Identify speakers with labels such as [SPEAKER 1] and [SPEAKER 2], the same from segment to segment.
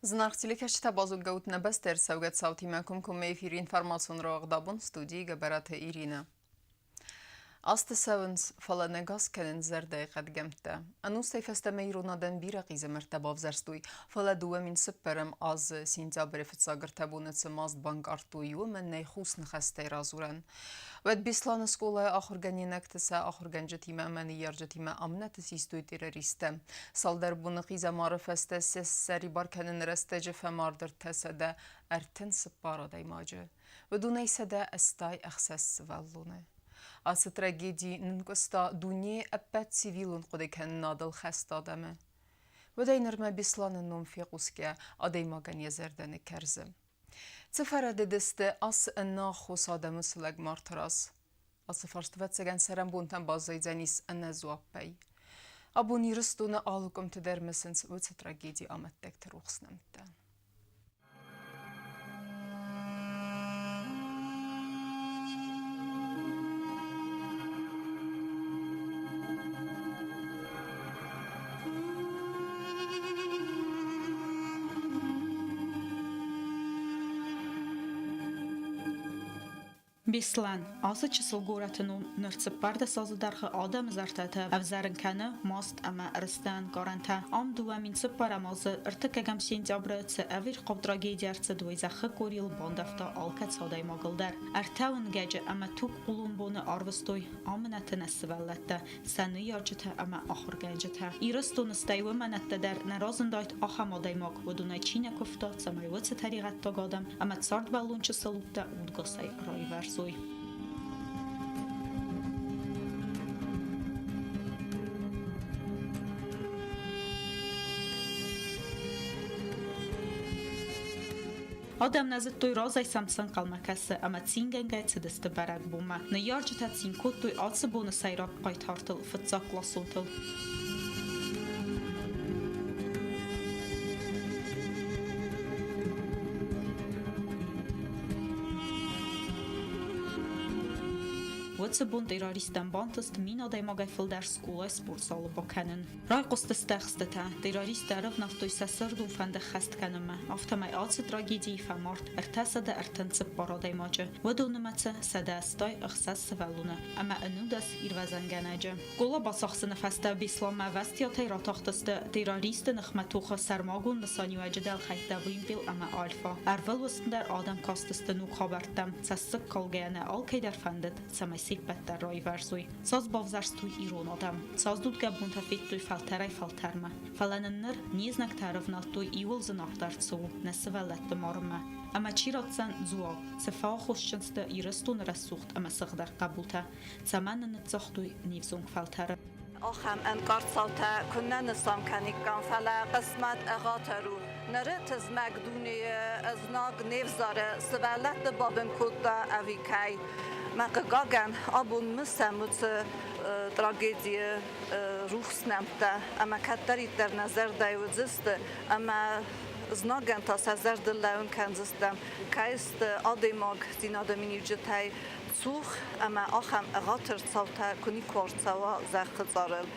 [SPEAKER 1] Зынаргъ телекӕсджытӕ, базонгӕ ут нӕ бӕстӕ ӕрцӕугӕ цаутимӕ комкоммӕ эфиры информацион рауагъдабон студийы Гӕбӕраты Иринӕ. Азты цӕуынц, фӕлӕ нӕ гас кӕнынц зӕрдӕйы хъӕдгӕмттӕ. Ӕнустӕй фӕстӕмӕ ирон адӕм бирӕ хъизӕмӕрттӕ бавзӕрстой, фӕлӕ 2004 азы сентябры фыццаг ӕртӕ боны цы маст банкъардтой, уымӕн нӕй хус ныхӕстӕй радзурӕн. Уӕд Беслӕны скъолайы ахуыргӕнинӕгты сӕ ахуыргӕнджытимӕ ӕмӕ ныййарджытимӕ амынӕты систой террористтӕ. Цалдӕр боны хъизӕмары фӕстӕ сӕ ссӕрибар кӕныны рӕстӕджы фӕмард 334 адӕймаджы. Уыдонӕй 186 сывӕллоны. Ацы трагеди нынкъуыста дунейы ӕппӕт цивилон хъуыдыкӕнынадыл хӕст адӕмы. Уӕдӕй нырмӕ Беслӕны ном фехъусгӕ адӕймагӕн йӕ зӕрдӕ ныккӕрзы. Цы фӕрӕдыдысты ацы ӕнаххос адӕмы цы лӕгмарты раз? Ацы фарст, ӕвӕццӕгӕн, цӕрӕнбонтӕм баззайдзӕнис ӕнӕ дзуаппӕй. Абон Ирыстоны алы къуымты дӕр мысынц уыцы трагедийы амӕттӕгты рухс нӕмттӕ.
[SPEAKER 2] Беслӕн, ацы чысыл горӕты ном ныр 14 азы дӕргъы адӕмы зӕрдӕтӕ ӕвзӕрын кӕны маст ӕмӕ рысты ӕнкъарӕнтӕ. Ам 2004 азы ӕртыккӕгӕм сентябры цы ӕвирхъау трагеди ӕрцыд, уый зӕххы къорийыл бандӕвта алкӕцы адӕймагыл дӕр. Ӕртӕ уынгӕджы ӕмӕ тугхъулон боны арвыстой амынӕты нӕ сывӕллӕттӕ, сӕ ныййарджытӕ ӕмӕ ахуыргӕнджытӕ. Ирыстоны стӕй уымӕн ӕдде дӕр нӕ разындаид ахӕм адӕймаг, уыдонӕй чи нӕ куывта, цӕмӕй уыцы тӕригъӕддаг адӕм ӕмӕ цардбӕллон чысыл удтӕ удгасӕй раивӕрзой. Адӕм нӕ зыдтой, разӕй сӕм цы ӕнхъӕлмӕ кӕсы ӕмӕ цингӕнгӕ цыдысты бӕрӕгбонмӕ. Ныййарджытӕ цин кодтой ацы боны сӕйраг хъайтартыл, фыццагкъласонтыл. Уыцы бон террористтӕн бантыст 1000 адӕймагӕй фылдӕр скъолайы спортзалы бакӕнын. Райхъуыстысты ӕхстытӕ, террористтӕ ӕрӕвнӕлдтой сӕ сырдон фӕнд ӕххӕст кӕнынмӕ, афтӕмӕй ацы трагедийы фӕмард 334 адӕймаджы, уыдон нымӕцы 186 сывӕллоны ӕмӕ 11 ирвӕзӕнгӕнӕджы. Скъола бацахсыны фӕстӕ Бесланмӕ ӕвӕстиатӕй ратахтысты террористты ныхмӕ тохы сӕрмагонд нысаниуӕджы дӕлхӕйттӕ Вымпел ӕмӕ Альфа. Ӕрвылуысм дӕр адӕм кастысты ног хабӕрттӕм, цӕссыг калгӕйӕ нӕ алкӕй дӕр фӕндыд, цӕмӕй се ппӕт дӕр раивӕрзой. Цас бавзӕрстой ирон адӕм, цас дудгӕ бонтӕ федтой фӕлтӕрӕй-фӕлтӕрмӕ. Фӕлӕ нын ныр не знӕгтӕ ӕрӕвнӕлдтой иуыл зынаргъдӕр цы у, нӕ сывӕллӕтты марынмӕ. Ӕмӕ чи ратдзӕн дзуапп, цы фӕаххосджын сты Ирыстоны рӕсугъд ӕмӕ сыгъдӕг хъӕбултӕ, цӕмӕн нын ныццагътой не взонг фӕлтӕры?
[SPEAKER 3] Ахӕм ӕнкъард цаутӕ куыннӕ нысан кӕниккам, фӕлӕ хъысмӕт ӕгъатыр у. Ныры тызмӕг дунейы знаг не взары, сывӕллӕтты бабын кодта ӕви кӕй. Мӕ хъыгагӕн, абон мысӕм уыцы трагедийы рухс нӕмттӕ ӕмӕ кӕддӕриддӕр нӕ зӕрдӕйы уыдзысты ӕмӕ знагӕн та сӕ зӕрдыл лӕууын кӕндзыстӕм, кӕй сты адӕймагдзинады миниуджытӕй цух ӕмӕ ахӕм ӕгъатыр цаутӕ куы никуы ӕрцӕуа зӕххы цъарыл.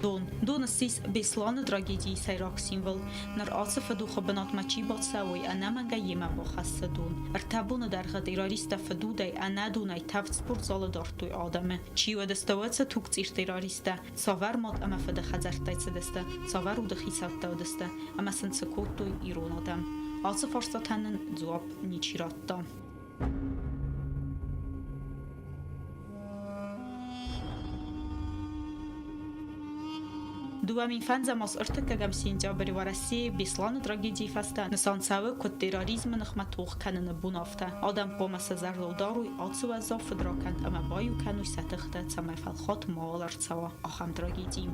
[SPEAKER 2] Дон. Дон ссис Беслӕны трагедийы сӕйраг символ. Ныр ацы фыдохы бынатмӕ чи бацӕуой, ӕнӕмӕнгӕй йемӕ бахӕссы дон. Ӕртӕ боны дӕргъы террористтӕ фыдудӕй, ӕнӕдонӕй тӕвд спортзалы дардтой адӕмы. Чи уыдысты уыцы тугцъир террористтӕ, цавӕр мад ӕмӕ фыды хӕдзӕрттӕй цыдысты, цавӕр уды хицӕуттӕ уыдысты ӕмӕ сын цы кодтой ирон адӕм? Ацы фарстатӕн нын дзуапп ничи радта. 2005 аз ӕртыккӕгӕм сентябры Уӕрӕсейы Беслӕны трагедийы фӕстӕ нысан цӕуы куыд терроризмы ныхмӕ тох кӕныны бон, афтӕ. Адӕм хъуамӕ сӕ зӕрдыл дарой ацы уӕззау фыдракӕнд ӕмӕ баиу кӕной сӕ тыхтӕ, цӕмӕй фӕлхатт мауал ӕрцӕуа ахӕм трагеди.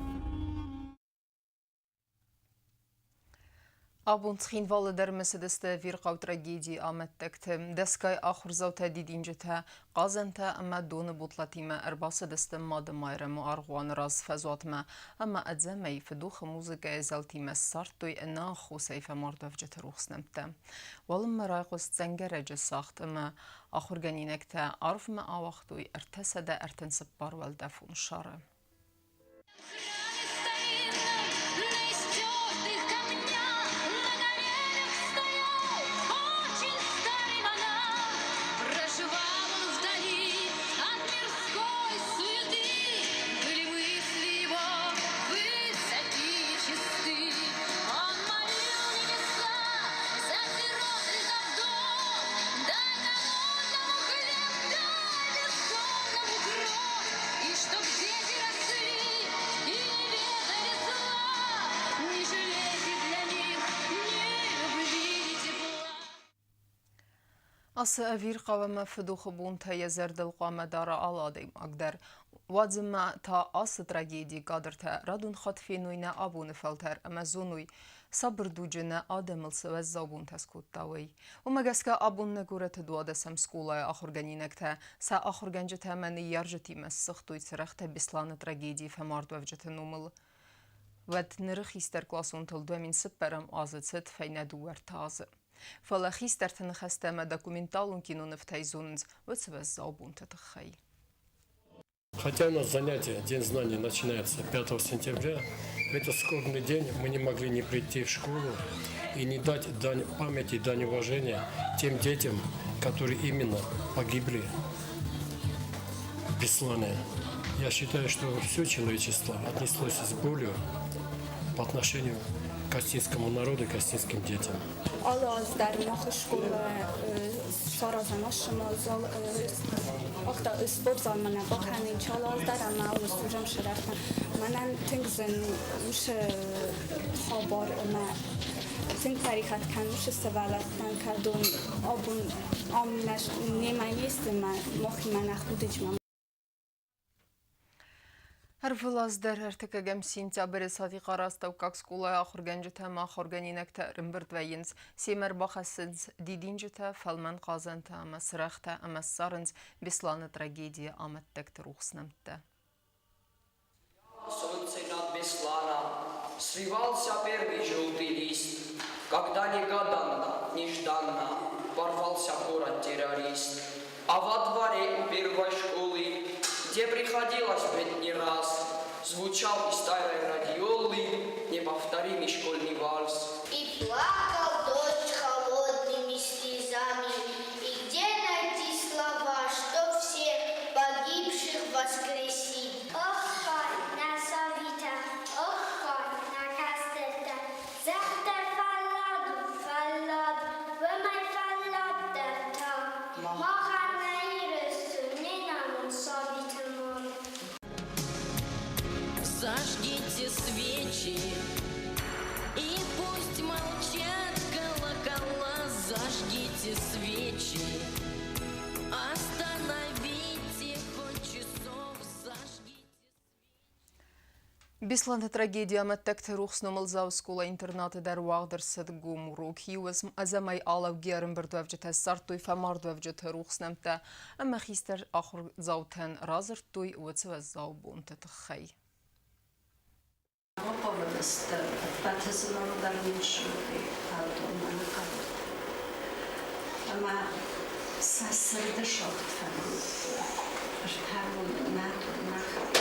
[SPEAKER 1] Абон Цхинвалы дӕр мысыдысты ӕвирхъау трагедийы амӕттӕгты. Дӕсгай ахуырдзаутӕ дидинджытӕ, хъазӕнтӕ ӕмӕ доны бутлатимӕ ӕрбацыдысты Мады Майрӕмы аргъуаны раз фӕзуатмӕ ӕмӕ ӕдзӕмӕй фыдохы музыкӕйы зӕлтимӕ ссардтой ӕнӕаххосӕй фӕмардуӕвджыты рухс нӕмттӕ. Уалынмӕ райхъуыст дзӕнгӕрӕджы цагъд ӕмӕ ахуыргӕнинӕгтӕ арвмӕ ауагътой 334 уӕлдӕфон шары. Ацы ӕвирхъау ӕмӕ фыдохы бонтӕ йӕ зӕрдыл хъуамӕ дара алы адӕймаг дӕр. Уадз ӕмӕ та ацы трагедийы кадртӕ радон хатт феной нӕ абоны фӕлтӕр ӕмӕ зоной, сабыр дуджы нӕ адӕмыл цы уӕззау бонтӕ скодта, уый. Уымӕ гӕсгӕ абон нӕ горӕты дуадӕсӕм скъолайы ахуыргӕнинӕгтӕ сӕ ахуыргӕнджытӕ ӕмӕ ныййарджытимӕ ссыгътой цырӕгътӕ Беслӕны трагедийы фӕмардуӕвджыты номыл. Уӕд ныры хистӕркъласонтыл 2004 азы цыд фӕйнӕ 2-ӕртӕ азы. Фӕлӕ хистӕрты ныхӕстӕ ӕмӕ документалон кинонывтӕй зонынц уыцы уӕззау бонты тыххӕй.
[SPEAKER 4] Хотя у нас занятие День знаний начинается 5 сентября, в этот скорбный день мы не могли не прийти в школу и не дать дань памяти, дань уважения тем детям, которые именно погибли в Беслане. Я считаю, что все человечество отнеслось с болью по отношению к осетинскому народу и к осетинским детям.
[SPEAKER 5] Алы аз дӕр мах скъолайы саразӕм ацы мадзал. Спортзалмӕ нӕ бакӕнынц алы аз дӕр ӕмӕ алы служӕм сырӕхтӕн. Мӕнӕн тынг зын уыцы хабар ӕмӕ тынг тӕригъӕд кӕнын уыцы сывӕллӕттӕн, кӕдон абон ам немӕ не сты ӕмӕ махимӕ нӕ худынц.
[SPEAKER 1] Ӕрвылаз дӕр ӕртыккӕгӕм сентябры Сатихъары астӕуккаг скъолайы ахуыргӕнджытӕ ӕмӕ ахуыргӕнинӕгтӕ ӕрӕмбырд вӕййынц. Семӕ ӕрбахӕссынц дидинджытӕ, фӕлмӕн хъазӕнтӕ ӕмӕ цырӕгътӕ ӕмӕ ссарынц Беслӕны трагедийы амӕттӕгты рухс нӕмттӕ.
[SPEAKER 6] Солнце над Бесланом свивался первый желтый лист, когда негаданно, нежданно ворвался в город террорист. А во дворе у первой школы, где приходилось быть не раз, звучал из старой радиолы неповторимый школьный вальс.
[SPEAKER 7] И плакал дождь холодными слезами, и где найти слова, чтоб всех погибших воскресить? Оххай, нӕ сабитӕ, оххай, нӕ кӕстӕртӕ, зӕгъдӕр фӕллад у, фӕллад, уымӕй фӕлладдӕр та. Махӕн нӕ Ирыстон, не намонд сабиты мад.
[SPEAKER 8] Зажгите свечи, и пусть молчат колокола. Зажгите свечи, остановите хоть часов, зажгите.
[SPEAKER 1] Беслӕны трагедийы амӕттӕгты рухс номыл Дзауы скъола-интернаты дӕр уагъд ӕрцыд гом урок. Иу ӕдзӕмӕй алӕугӕ ӕрӕмбырдуӕвджытӕ ссардтой фӕмардуӕвджыты рухс нӕмттӕ ӕмӕ хистӕр ахуырдзаутӕн радзырдтой уыцы уӕззау бонты тыххӕй.
[SPEAKER 9] Бахъавыдысты ӕппӕты зынаргъдӕр нын ссыгъди адонмӕ ныхъӕрд. Ӕмӕ сӕ сырды сагъд фӕкодтой. Ӕртӕ боны нӕ дон, нӕ хӕрд.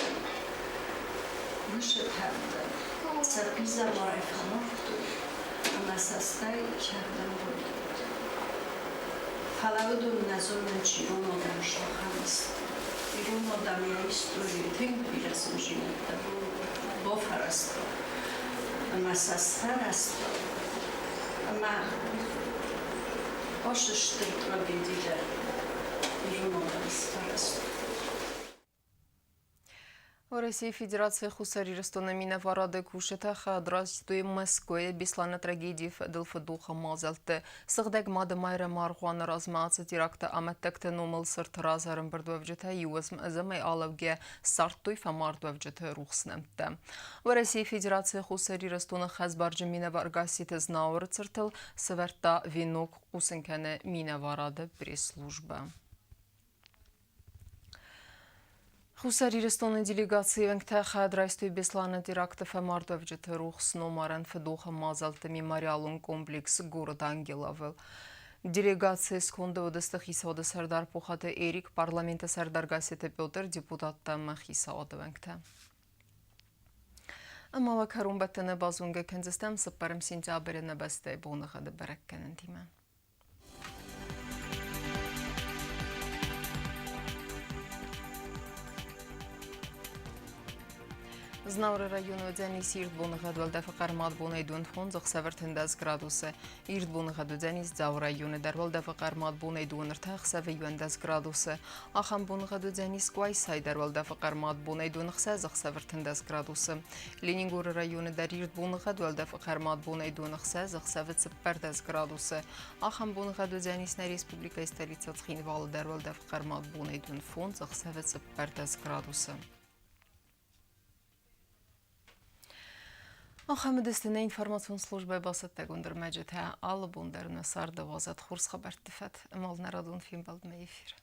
[SPEAKER 9] Мысы тӕвды сӕ хъизӕмарӕй фӕмардтой ӕмӕ сӕ стӕй кӕрдӕм райдыдтой. Фӕлӕ уыдон нӕ зонынц, ирон адӕм сахӕм сты. Ирон адӕм йӕ историйы тынг бирӕ зындзинӕдтӕ бафӕрӕзта ӕмӕ сӕ сфӕрӕзта. Ӕмӕ ацы стыр трагеди дӕр ирон адӕм сфӕрӕзтой.
[SPEAKER 1] Уӕрӕсейы Федерацийы Хуссар Ирыстоны минӕварады кусджытӕ хӕдрастой Мӕскуыйы Беслӕны трагедийы фӕдыл фыдохы мадзӕлтты. Сыгъдӕг Мады Майрӕмы аргъуаны размӕ ацы теракты амӕттӕгты номыл цырты раз ӕрӕмбырдуӕвджытӕ иу ӕдзӕмӕй алӕугӕ ссардтой фӕмардуӕвджыты рухс нӕмттӕ. Уӕрӕсейы Федерацийы Хуссар Ирыстоны хӕсбарджын минӕвар Гасситы Знауыры цыртыл сӕвӕрдта венок, хъусын кӕны минӕварады пресс-службӕ. Хуссар Ирыстоны делегацийы уӕнгтӕ хайад райстой Беслӕны теракты фӕмардуӕвджыты рухс номарӕн фыдохы мадзӕлтты мемориалон комплекс «Город Ангелов-ыл». Делегацийы сконды уыдысты хицауады сӕрдар Пухаты Эрик, парламенты сӕрдар Гасситы Петр, депутаттӕ ӕмӕ хицауады уӕнгтӕ. Ӕмӕ уӕ кӕронбӕттӕны базонгӕ кӕндзыстӕм 4 сентябры нӕ бӕстӕйы боныгъӕды бӕрӕггӕнӕнтимӕ. Знауыры районы уыдзӕнис ирд боныгъӕд, уӕлдӕфы хъӕрмад бонӕй 25, ӕхсӕв 13 градусы. Ирд боныгъӕд уыдзӕнис Дзауы районы дӕр, уӕлдӕфы хъӕрмад бонӕй 23, ӕхсӕвы 11 градусы. Ахӕм боныгъӕд уыдзӕнис Къуайсайы дӕр, уӕлдӕфы хъӕрмад бонӕй 26, ӕхсӕв 13 градусы. Ленингоры районы дӕр ирд боныгъӕд, уӕлдӕфы хъӕрмад бонӕй 26, ӕхсӕвы 14 градусы. Ахӕм боныгъӕд уыдзӕнис нӕ республикӕйы столицӕ Цхинвалы дӕр, уӕлдӕфы хъӕрмад бонӕй 25, ӕхсӕвы 14 градусы. Ахӕм уыдысты нӕ информацион службӕйы бацӕттӕгонд ӕрмӕджытӕ. Алы бон дӕр нӕ царды уадзӕд хорз хабӕртты фӕд. Ӕмӕ нӕ радон фембӕлдмӕ эфиры.